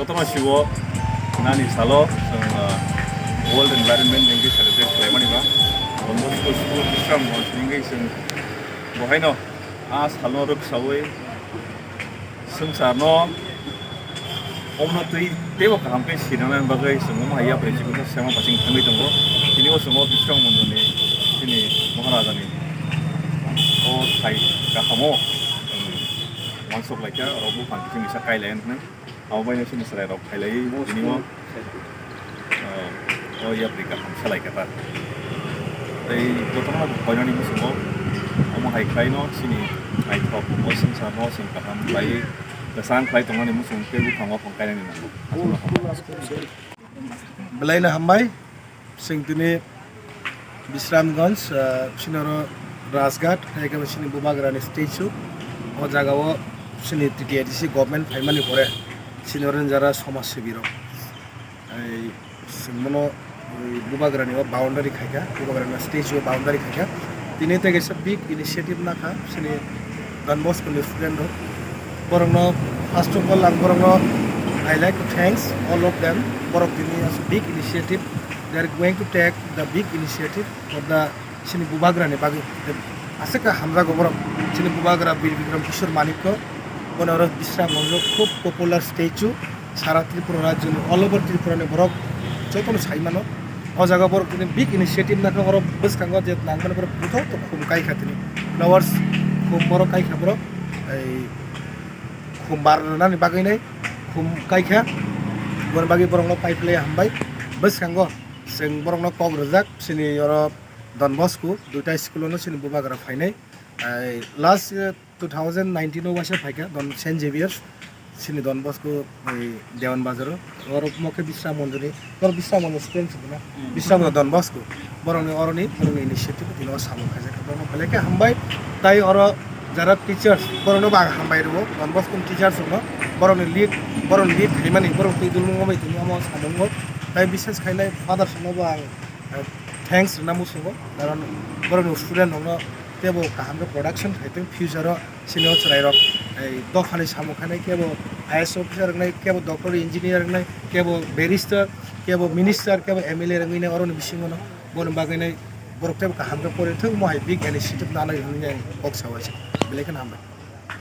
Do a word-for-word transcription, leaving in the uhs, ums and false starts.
Tama sibo nani salo chwng, ah, World Environment Day hwnkhe celebrate khlaimani ba. Don Bosco School Bishramganj hwnkhe chwng bohaino a salno rwksaui swngcharno omno twi teibo kaham khe sinanani bagwi chwng omo hai yapri chibino sema baching thangwi tongo. Tini o chwng o Bishramganjni chini Maharajani o thai kahamo chwng wansuk laikha, oro buphang kiphilni sa kai lai hwnwi. Abo baino chini chwrairok phailai tini o, ah, o yapri kaham salai kha ta. Tei jotono koinani muchungo omo hai khlaino chini naithok o swngcharno chwng kaham khlai, kwchang khlai tongnani muchung tei buphang waphang kainani nango. Belai no hambai. Chwng tini Bishramganj, ah, chini oro Rajghat, hai khe chini Bubagrani statue. O jaga o chini T T A D C government phaimani pore chini oro jara somaj sebi rok. Ai, chwng bono, oi, Bubagrani o boundary khaikha, Bubagrani statue o boundary khaikha. Tini tei kaisa big initiative nakha, chini Don Bosco ni student rok. Borokno, first of all, ang borokno I like to thanks all of them. Borok tini as a big initiative, they are going to take the big initiative for the chini Bubagrani bagwi. Aswk khe hamjago borok, chini Bubagra Bir Bikram Kishore Manikya, bono oro Bishramganj o khub popular statue, sara Tripura rajyoni, all over Tripura ni borok jotono sai mano. O jaga borok tini big initiative nakha, oro bwskango je nangmani borok buthok to khum kai kha tini. Flowers khum borok kai kha borok, ei khum bar rwnani bagwi nai khum kai kha. Boni bagwi borokno pai phlai hambai. Bwskango chwng borokno kok rwjak, chini oro Don Bosco duita school-o no chini Bubagra phainai. Ai, last, eh, two thousand nineteen o waisa phaikha Don, Saint Xavier's, chini Don Bosco, oi, Dewan Bazar o. Oro mo khe Bishramganj ni, oro Bishramganj student se na. Hmm. Bishramganj Don Bosco. Borokni oroni, borokni initiative tino samung khaijak. Borokno belai khe hambai. Tai oro jara teachers, borokno bo ang hambai rwo. Don Bosco ni teachers rokno, borokni lead, borokni lead khaimani, borok twi dulmung bai tini omo samungo. Tai bises khainai father sono bo ang, eh, thanks rwna muchungo. Karon borokni student rokno teibo kaham khe production khai tong future o. Chini o chwrairok, ei, dophani samung khainai, kebo I A S officer wngnai, kebo doctor, engineer wngnai, kebo barrister, kebo minister, kebo M L A wngwi nai oroni bisingo no. Boni bagwi nai borok teibo kaham khe pori thung, mo hai big initiative nanai hwnwi ang kok saui se. Belai kheno hambai.